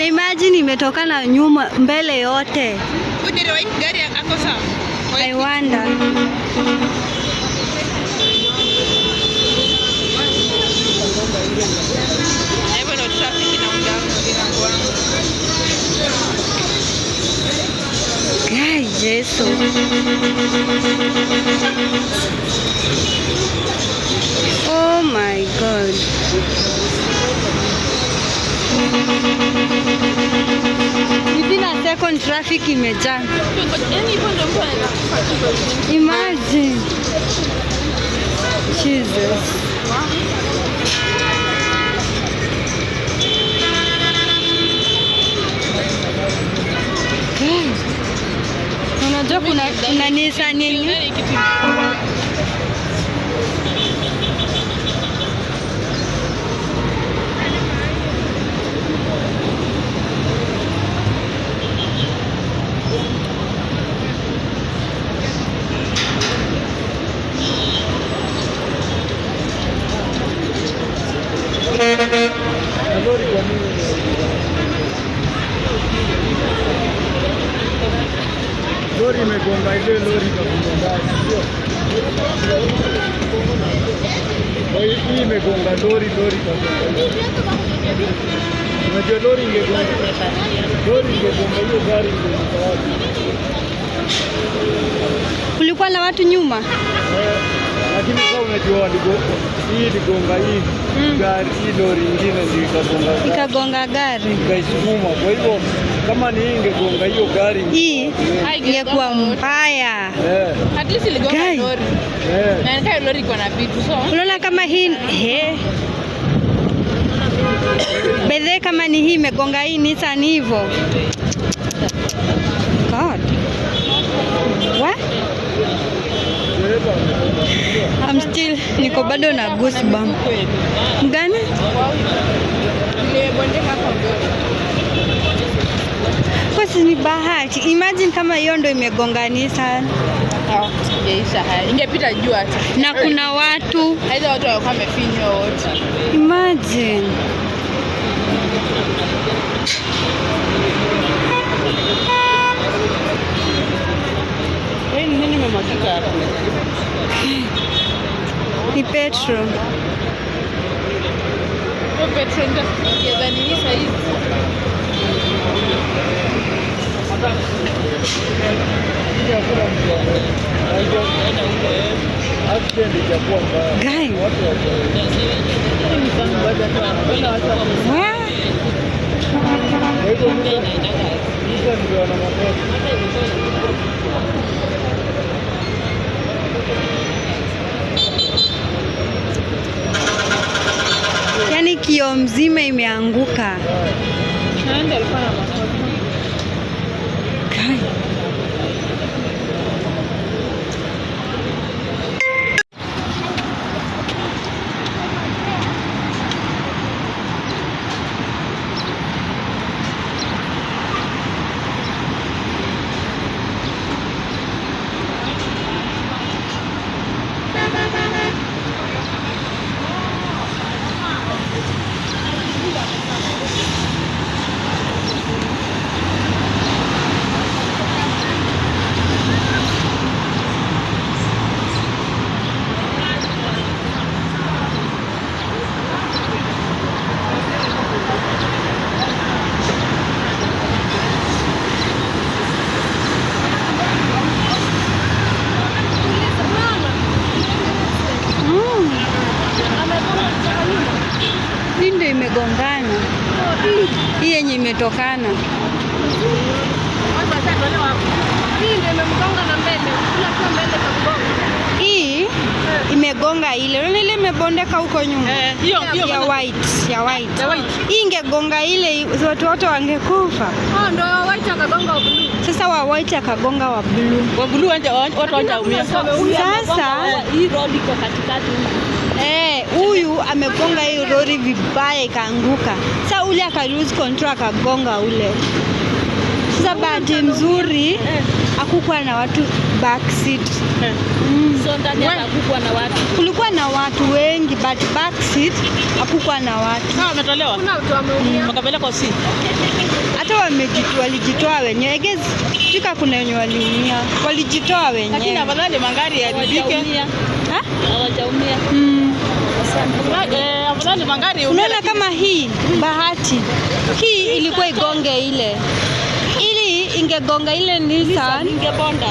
Na imagine imetokana nyuma mbele yote. Huyu dereva wa hii gari ako sawa? I wonder. Na hivyo ndio traffic inakuanga. Guy, Jesu. Oh my God. Within a second traffic imejaa. Yaani hivyo ndio mtu anaweza kufa tu kwa hiyo. Imagine. Jesus. Okay. Unajua kuna Nissan yenye Yaani kitu Lori imegonga ile lori ikagonga ndani, sio? Kwa hiyo hii imegonga lori, lori ikagonga. Unajua lori ingegonga hiyo gari ingegonga wapi? Kulikuwa na watu nyuma. Eh, lakini sasa unajua hii iligonga hii gari, hii lori ingine ndio ikagonga gari. Ikagonga gari. Ikaisukuma. Kwa hivyo kama ni hii ingegonga hiyo gari Hii ingekuwa mbaya. Eh, At least iligonga Guy. lori. eh. Na nikaa lori iko na vitu so Unaona kama hii he. Bedhe kama ni hii imegonga hii Nissan hivyo. God. What? Dereva amegonga. I'm still niko bado na goosebump. Kweli. Mgani? Ilibondeka hapo mbele. Kwa ni bahati. Imagine kama hiyo ndo imegonga Nissan Ah, ingeisha haya. Ingepita juu hata. Na kuna watu. Aidha watu walikuwa wamefinywa wote. Imagine. Wewe ni nini imemwagika hapo? Ni petrol. Hiyo petrol ndio za nini saa hizi? Lakini hakuna mtu accident itakuwa mbaya. Guy. Watu Wah. Kwa hivyo Nissan ndio wana makosa. Yaani kioo mzima imeanguka. Na ndio alikuwa na makosa. Guy. Hii ndio imegongana. Hii yenye imetokana. Hii ndio imemgonga na mbele. Kula kwa mbele kamgonga. Hii imegonga ile. Unaona ile imebondeka huko nyuma. Eh, hiyo hiyo Ya white, ya white. Ya white. Hii ingegonga ile watu wote wangekufa. Oh, ndio white akagonga wa blue. Sasa wa white akagonga wa blue. Wa blue watu hawajaumia. Sasa Hii road iko katikati huku. eh, huyu amegonga hiyo lori vibaya ikaanguka. Sasa ule aka lose control akagonga ule. Sasa bahati nzuri hakukuwa na watu back seat. So ndani hakukuwa na watu. Kulikuwa na watu wengi but back seat hakukuwa na watu. Sawa, wametolewa. Kuna watu wameumia. Wakapelekwa hosi. Walijitoa wenyewe. I guess sika kuna wenye waliumia. Walijitoa Lakini wenyewe. afadhali magari yaharibike. Hawajaumia. Ha? Hawajaumia. Afadhali magari yaumie, Unaona kama hii bahati hii ilikuwa igonge ile, ili ingegonga ile Nissan Ingebonda.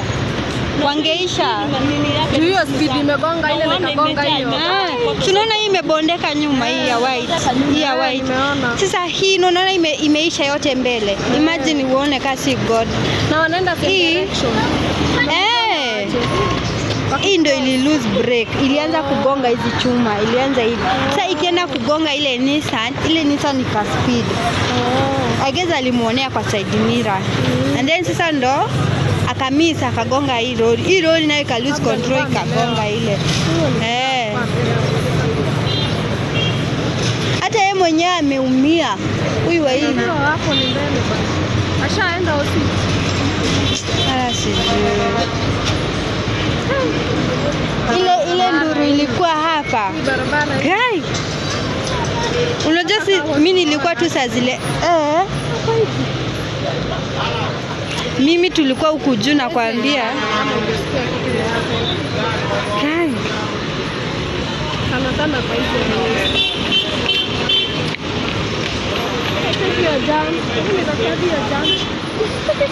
Wangeisha. Nini yake Juu hiyo speed imegonga ile na Uone ikagonga imejaa, hiyo. Ah, tunaona hii imebondeka nyuma, hii ya white, hii ya white. Nimeona. Sasa hii unaona imeisha yote mbele. Imagine uone kasi God. Na wanaenda same Hii. direction. Eh. Hii ndio ili lose brake, ilianza kugonga hizi chuma, ilianza hivi. Sasa ikienda kugonga ile Nissan, ile Nissan ika speed. I guess alimuonea kwa side mirror. And then sasa ndo akamisa akagonga hii lori. Hii lori nayo ika lose control ikagonga ile. Eh. Hata yeye mwenyewe ameumia. Huyu wa hii. Ndio hapo ni mbele basi. Ashaenda hosi. Ah, sijui. Ile nduru ilikuwa hapa. Hii barabara Guy. Unajua si mimi nilikuwa tu saa zile eh. Mimi tulikuwa huku juu nakwambia. Kama ungesikia kitu ya hapo. Guy. Sana sana kwa hizo. Hiyo jam. Mimi hiyo jam.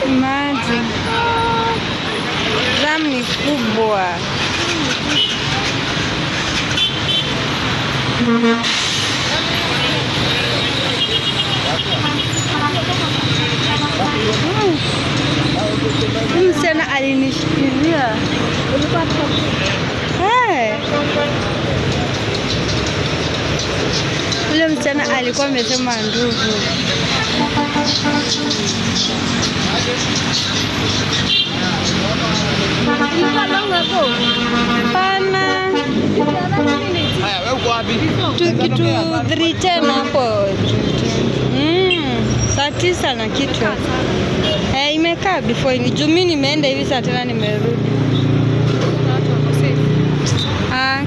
Imagine. Jam ni kubwa. Huyu msichana alinishikilia. Hey. Ule msichana alikuwa amesema ndugu. Ilikuwa long ago. Hapana. Haya, wewe uko wapi? Tu kitu 3:10 hapo. Saa 9 na kitu. Eh, imekaa before ni juu mimi nimeenda hivi saa tena nimerudi. Watu wako safe. Ah,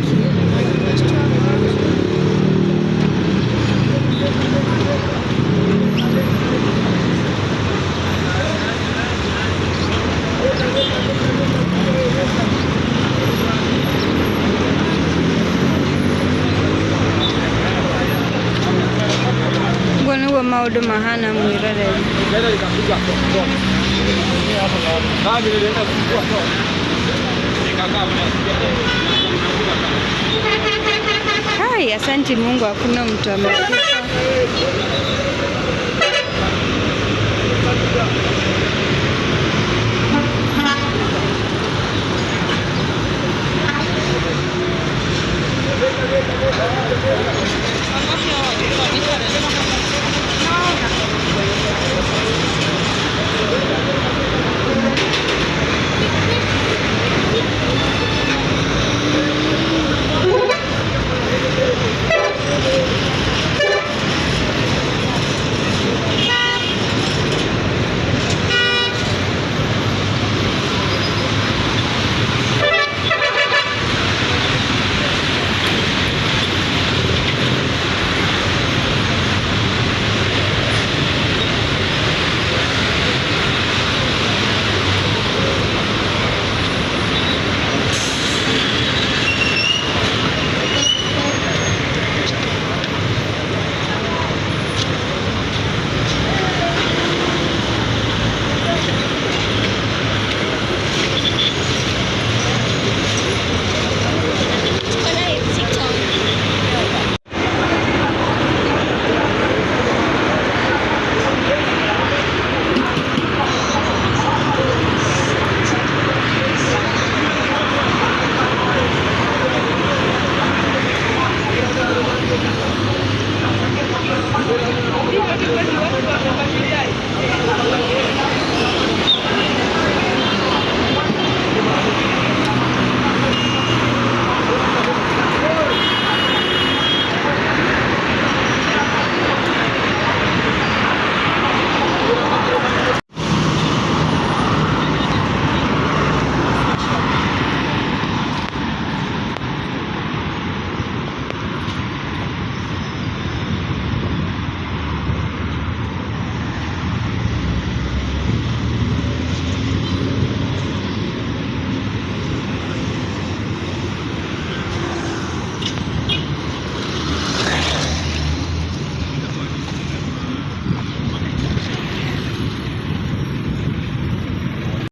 Ũguo nĩguo maũndũ mahana mwĩroreri. Nenda nikapiga kwa. Nani nilienda kuchukua kwa. Nikakaa Hai, asante Mungu hakuna mtu amekufa.